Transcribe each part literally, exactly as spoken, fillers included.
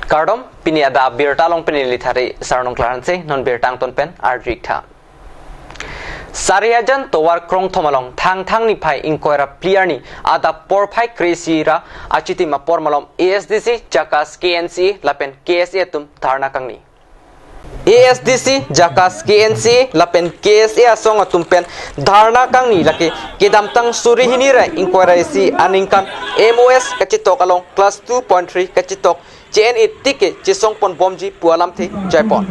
Kardom, pini adap abirta along pini lithari Sarnong Klaranse, non birta angton pen arjik tha. Sarihajan tovar krongthom along Thangthang niphai ingkoi ra phli arni adap porphai kre-isi ra achitim apor malom A S D C, JACAS, K N C A lapen K S A atum dharna kangni. A S D C, JACAS, K N C A lapen K S A asong atum pen dharna kangni lake kedamtang suri hini ra ingkoi ra isi aningkan M O S kachetok along clause two point three kachetok che-en-e tik ke chesong pon bomji pu alamthe jaipon.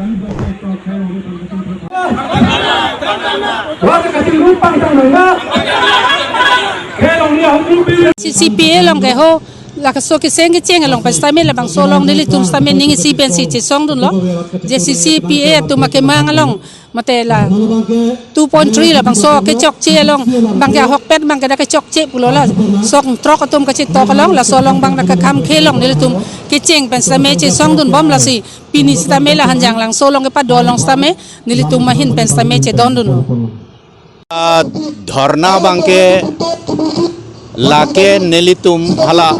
C C P A along ke ho, laso kecheng kecheng along pen sitame labangso along nelitum sitame ning isi pensi chesong dunlo. Je C C P A atum akemang along mate la two point three labangso kechokche along abangke ahokpet abangke dak kechokche pulo, la song throk atum kachetok along, laso along abang dak kekhamkhe along nelitum kecheng pen sitame chesong dun bom, lasi pini sitame la Hanjanglangso along kepado along sitame nelitum ahin pen sitame chedon dun. Ah, dharna abangke lake nelitum hala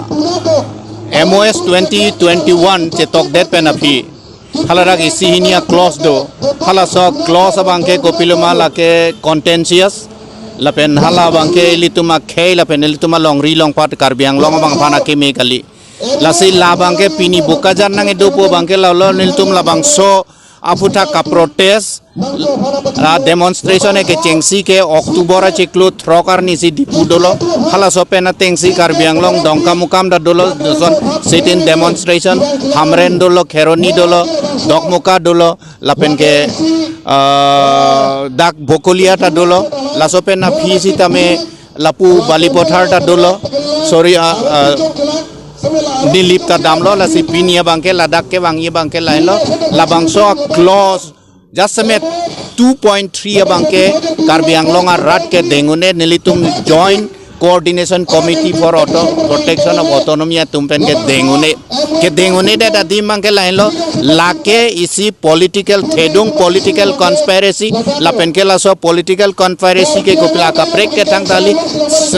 M O S twenty twenty-one chetokdet pen aphi, hala dak isi hini a-clause do. Halaso clause abangke kopiloma lake contentious. Lapen hala abangke ilitum akhei lapen ilitum alongri longpat Karbi Anglong abang aphan akeme kali. Lasi labangke pini Bokajan nangkedopo abangke lalo nelitum labangso aphuthak ka-protest, ah, demonstration kechengsi ke October achiklo throk arni si Diphu dolo. Halaso pen atengsi Karbi Anglong Dongkamukam ta dolo, lason sit-in demonstration, Hamren dolo, Kheroni dolo, Dokmoka dolo, lapen ke, ah, dak Bokolia ta dolo, laso pen aphi sitame lapu Balipathar ta dolo, sorry, ah, ah, Nilip ta damlo, lasi pini abangke ladak kevangji abangke lahenlo, labangso a-clause jasemet two point three abangke Karbi Anglong arat kedeng un-e, nelitum Joint Coordination Committee for Auto-, Protection of Autonomy atum pen kedeng un-e. Kedeng un-edet adim abangke lahenlo, lake isi political thedung, political conspiracy, lapen ke laso political conspiracy ke kopila kaprek kethang tali,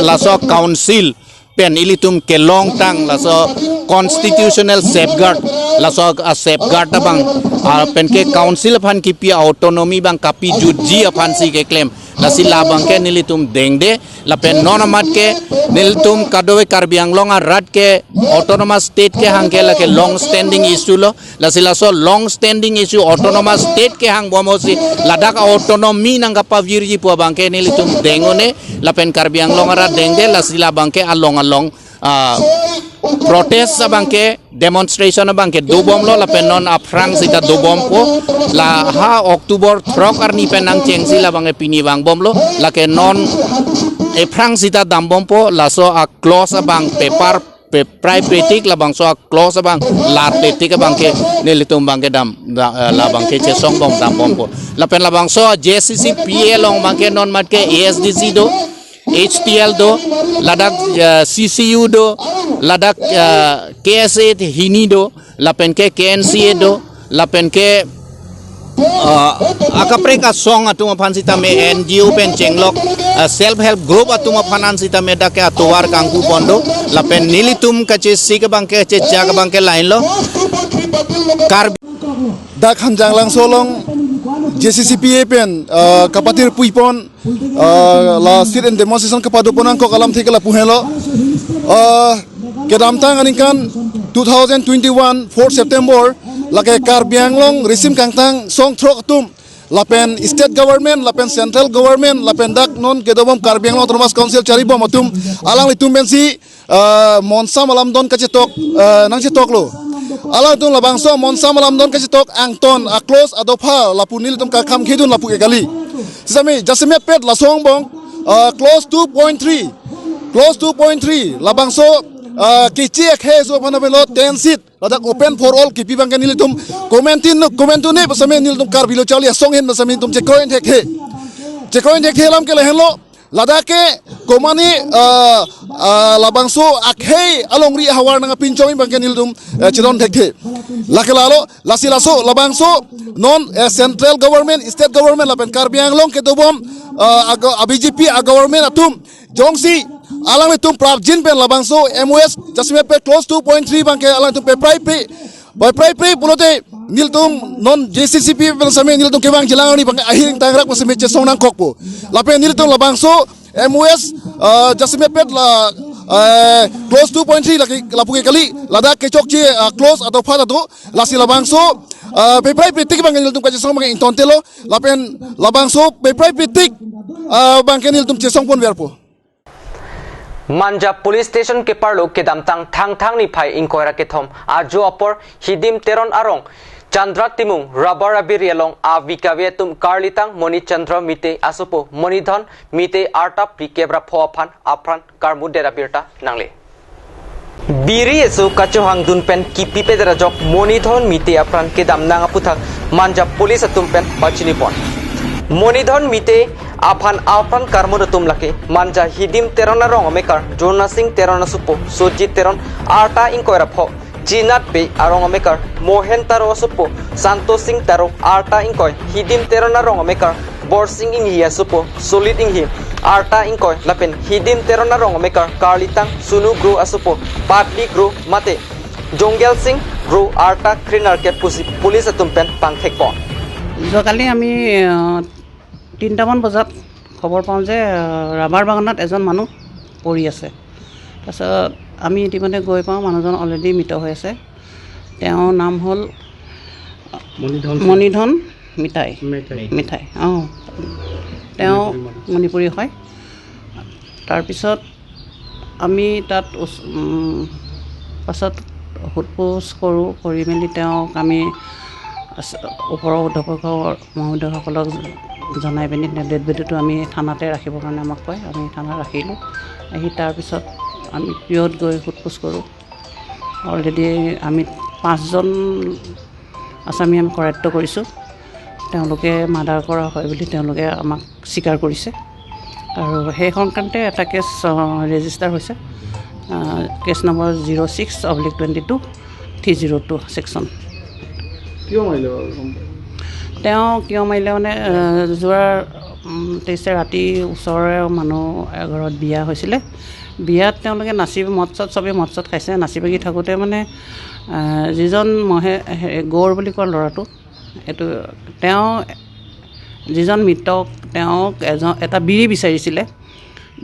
laso council pen ilitum kelongtang laso constitutional safeguard, laso a-safeguard abang, ah, pen ke council aphan kipi autonomy abang kapijutji aphansi keklem. Lasi labangke nelitum dengde, lapen non amat ke nelitum kadokave Karbi Anglong arat ke autonomous state kehang ke lake long standing issue lo, lasi laso long standing issue autonomous state kehang bom ahutsi ladak autonomy nangkapavirji pu abangke nelitum deng un-e, lapen Karbi Anglong arat dengde, lasi labangke along along, ah, protest abangke, demonstration abangke dobomlo, lapen non aphrang sita dobompo, la ha October throk arni pen nangchengsi labangke pini vangbomlo, lake non ephrang sita dambompo, laso a-clause abang paper pe-, prai petik, labangso a-clause abang lar petik abangke nelitum abangke dam, da-, eh, labangke chesong bom dambompo. Lapen labangso J C C P A along abangke non amat ke A S D C do, H T L do, ladak, eh, C C U do, ladak, eh, K S A hini do, lapen ke K N C A do, lapen ke, ah, akaprek asong atum aphan sitame, N G O pen chenglok, ah, self help group atum aphan an sitame dak ke atovar kangku pon do, lapen nelitum kachesik abangke, kachechak abangke lahenlo. Karbi dak Hanjanglangso along J C C P A pen, ah, kapathir puipon, ah, la sit-in demonstration kapado pon nangkok alamthe ke lapu henlo. Ah, kedamtang aningkan two thousand twenty-one fourth September, lake Karbi Anglong risim kangtang song throk atum, lapen state government, lapen central government, lapen dak non kedobom Karbi Anglong Autonomous Council charibom atum, alanglitum pensi, ah, monsam alamdon kachetok, ah, nangchetoklo. Alangtum labangso monsam alamdon kachetok angton a-clause adopha lapu nelitum kakhamkhedun lapu ke kali. Sitame jasemetpet laso angbong, ah, clause two point three, clause two point three labangso, ah, keche akhei aso aphan avelo ten seat, ladak open for all kipi abangke nelitum komentin, komentu ne pu sitame nelitum Karbi Lo Charli Asong ahin pu sitame nelitum chekroi thekthe. Chekroi thekthe alam ke lahenlo, ladak ke komane, ah, ah, labangso akhei alongri ahavar nangkapinchong abangke nelitum, eh, chedon thekthe. Lake lalo, lasi laso, labangso non, eh, central government, state government, lapen Karbi Anglong kedobom, ah, a-, a-B J P a-government atum jongsi alanglitum prapjin pen labangso M O S jasemetpet clause two point three abangke alanglitum peprai pe, Bai prai prai pulote nelitum non J C C P pen same nelitum kevang jilang arni bang ahiring tangrak pen same chesong nangkokpo. Lapen nelitum labangso M O S, ah, jasemet pet la, eh, clause two point three lake lapu ke kali, ladak kechokche, ah, clause ato phat ato, lasi labangso, ah, peprai petik bang nelitum kachesong bang ingtontelo, lapen labangso peprai petik, ah, bang ke nelitum chesong ponverpo. Manja Police Station keparlo kedamtang Thangthang niphai ingkoi ra kethom ajo apor Hidim Teron arong Chandra Timung rubber abiri along avi kave atum karlitang Moni Chandra Mite asopo Monidhan Mite arta phlikep ra pho aphan apran karmudet abirta nangle. Biri eso kachohangdun pen kipipedet ajok Monidhan Mite apran kedam nang aputhak Manja Police atum pen pachinipon. Monidhan Mite aphan apran karmut atum lake Manja Hidim Teron arong amekar Jona Sing Teron asopo Sojit Teron arta ingkoi ra pho, Chinat Bey arong amekar Mohen Taro asopo Santos Sing Taro arta ingkoi, Hidim Teron arong amekar Borsing Inghi asopo Solit Inghi arta ingkoi, lapen Hidim Teron arong amekar karlitang Sunu Gro asopo Padli Gro mate Jongel Sing Gro arta krenerkep pusi police atum pen pangthekpon. যোৱাকালি আমি আহ, তিনিটামান বজাত খবৰ পাওঁ যে আহ, ৰাবাৰ বাগানত এজন মানুহ পৰি আছে। তাৰপিছত আমি ইতিমধ্যে গৈ পাওঁ, মানুহজন অলৰেডি মৃত হৈ আছে। তেওঁৰ নাম হ'ল মণিধন সিং। মণিধন মিতাই। মিতাই। মিতাই, অ। তেওঁ মণিপুৰী মানুহ। মণিপুৰী হয়। তাৰপিছত আমি তাত ওচ-, উম, পাছত সোধ পোছ কৰোঁ, কৰি মেলি তেওঁক আমি আছ-, ওপৰৰ অধ্যক্ষ মহোদয়সকলক জনাই পিনি ডেড বডিটো আমি থানাতে ৰাখিবৰ কাৰণে আমাক কয়। আমি থানাত ৰাখিলোঁ। আহি তাৰপিছত আমি পিঅ'ত গৈ সোধ পোছ কৰোঁ। অলৰেডি আমি পাঁচজন আছামী আমি কৰায়ত্ব কৰিছোঁ। তেওঁলোকে মাৰ্ডাৰ কৰা হয় বুলি তেওঁলোকে আমাক স্বীকাৰ কৰিছে। আৰু সেই সংক্ৰান্তে এটা কেছ, আহ, ৰেজিষ্টাৰ হৈছে। আহ, case number zero' six oblique twenty two three zero' two section. কিয় মাৰিলে বাৰু গম পাই? তেওঁ কিয় মাৰিলে মানে, আহ, যোৱা, উম, তেইছে ৰাতি ওচৰৰে মানুহ এঘৰত বিয়া হৈছিলে। বিয়াত তেওঁলোকে নাচি, মদ চদ, চবেই মদ চদ খাইছে। নাচি বাগি থাকোঁতে মানে, আহ, যিজন মহে-, হে-, গৌৰ বুলি কোৱা ল'ৰাটো, এইটো তেওঁ যিজন মৃতক, তেওঁক এজন, এটা বিড়ি বিচাৰিছিলে।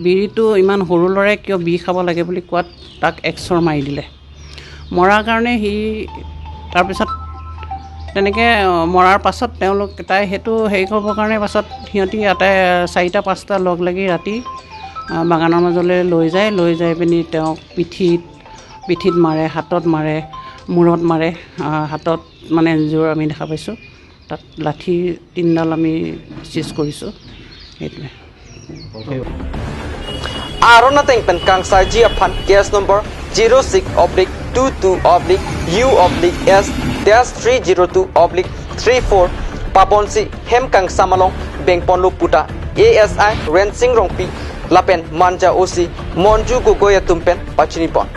বিড়িটো ইমান সৰু ল'ৰাই কিয় বিড়ি খাব লাগে বুলি কোৱাত তাক এক চৰ মাৰি দিলে। মৰাৰ কাৰণে সি তাৰপিছত তেনেকে, আহ, মৰাৰ পাছত তেওঁলোক, তাই সেইটো হেৰি কৰিবৰ কাৰণে পাছত সিহঁতি ইয়াতে চাৰিটা পাঁচটা লগ লাগি ৰাতি, আহ, বাগানৰ মাজলৈ লৈ যায়। লৈ যাই পিনি তেওঁক পিঠিত, পিঠিত মাৰে, হাতত মাৰে, মূৰত মাৰে, আহ, হাতত মানে এনজোৰ আমি দেখা পাইছোঁ। তাত লাঠি তিনিডাল আমি চিজ কৰিছোঁ। সেইটোৱে। Aron ateng pen kangsaiji aphan case number zero six oblique two two oblique U oblique S dash three zero two oblique three four paponsi hem kangsam along bengponlo puta A S I Rensing Rongpi lapen Manja O C Monju Gogoi atum pen pachinipon.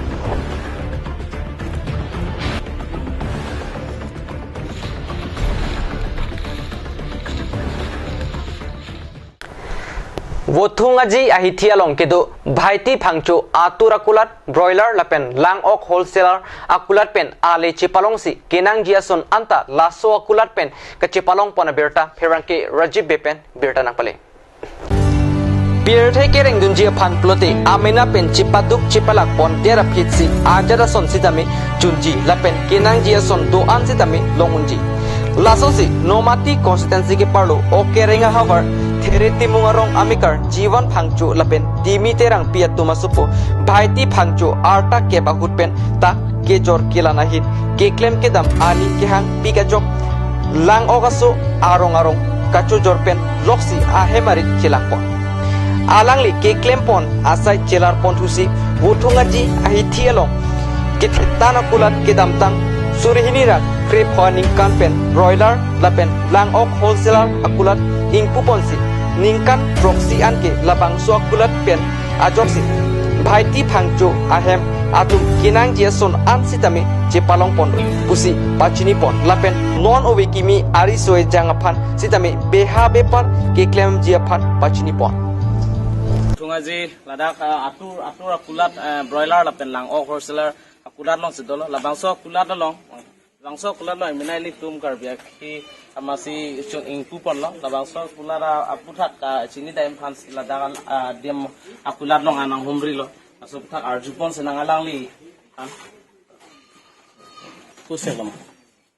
Vothung Aji ahithi along kedo Bhaiti Phangcho atur akulat broiler lapen lang-ok wholesaler akulat pen ale chepalongsi kenangji ason anta laso akulat pen kachepalongpon abirta pherangke Rajiv Bey pen birta nangpale. Pirthe kerengdunji aphan pulote amena pen chepaduk chepalak pondet aphitsi ajat ason sitame chunji lapen kenangji ason do-an sitame long unji. Lasonsi Nomati constituency keparlo Okereng ahavar There Timung arong amekar Jivan Phangcho lapen Dimi Terangpi atum asopo Bhaiti Phangcho arta kep ahut pen ta kejor kelang ahin keklem kedam aning kehangpik ajok lang-ok aso arong arong kachojor pen loksi ahem arit chelangpon. Alangli keklempon asai chelarpon thusi Vothung Aji ahithi along kethetan akulat kedamtang suri hini ra krepho aningkan pen broiler lapen lang-ok wholesaler akulat ingpuponsi ningkan throksi anke labangso akulat pen ajoksi Bhaiti Phangcho ahem atum kenangji ason an sitame chepalongpon pusi pachinipon lapen non ove kimi ariso ejang aphan sitame beha bepar keklemji aphan pachinipon. Vothung Aji ladak, ah, atur, atur akulat, ah, broiler lapen lang-ok wholesaler akulat alongsi dolo, labangso akulat along Labangso akulat lo, mina ilitum Karbi akhei amatsi chun ingpu ponlo. Labangso akulat a-, aphuthak, ah, chini dam aphan ladak, ah, dam akulat along nanghumrilo. Laso aphuthak arju ponsi nang alangli. An. Kusek lama.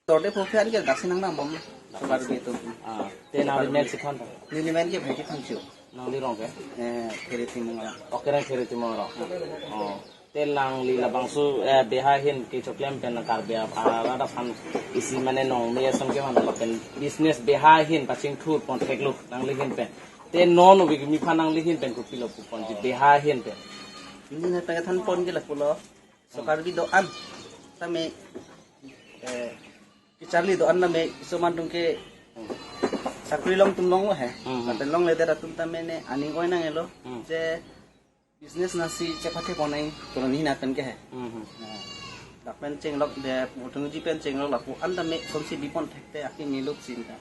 Torde pho phan ke daksi nang nang bom. Sokarbi atum. Ah, te nangli men si phan ta? Neli men ke Bheki Phangcho. Nangli rong ke? Eh, Khere Timung arong. Oh, kereng Khere Timung arong. Oh. Te nangli labangso, eh, beha ahin kechoklem pen Karbi ap-, ah, arat aphan isi mane nong me ason ke mana lapen business beha ahin pachingthur pon theklo nangli ahin pen. Te non ubi kimi aphan nangli ahin pen kopilo pu ponji beha ahin pen? Neli ahin pen kethan pon ke lapulo. Sokarbi do-an tame, eh, kacharli do-an tame, isoman atum ke sakri long atum longlo he. Hmm, hmm. Lapen longledet atum tame ne aning oi nanglo. Hmm. Je business nangsi chepathe pon nang, koloni na pen ke he. Hmm, hmm. Nah, dak pen chenglok de, Vuthungji pen chenglok lapu-an tame, kosonsi bi pon thekte akhei niluk sinta.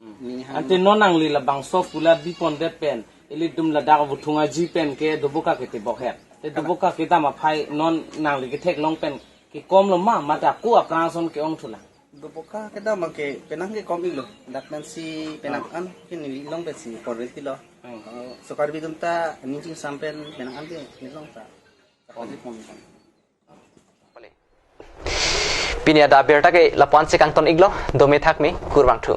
Hmm. Ning hang. Ante non nangli labangso akulat bi pondet pen, ilitum ladak Vuthungji pen ke Doboka ketebok het. Te Doboka kedam aphai non nangli ketheklong pen kekom lo ma, mate ako aphrang ason ke-ong thulang? Doboka kedam ke penang kekom iklo. Dak pensi penang an ke neli long pensi korel tilo. Hmm. Oh, Sokarbi atum ta ning chingsam pen penang an ke neli long ta. Pini ada abirta ke lapu-an si kangton iklo, dome thakme, kurvangthu.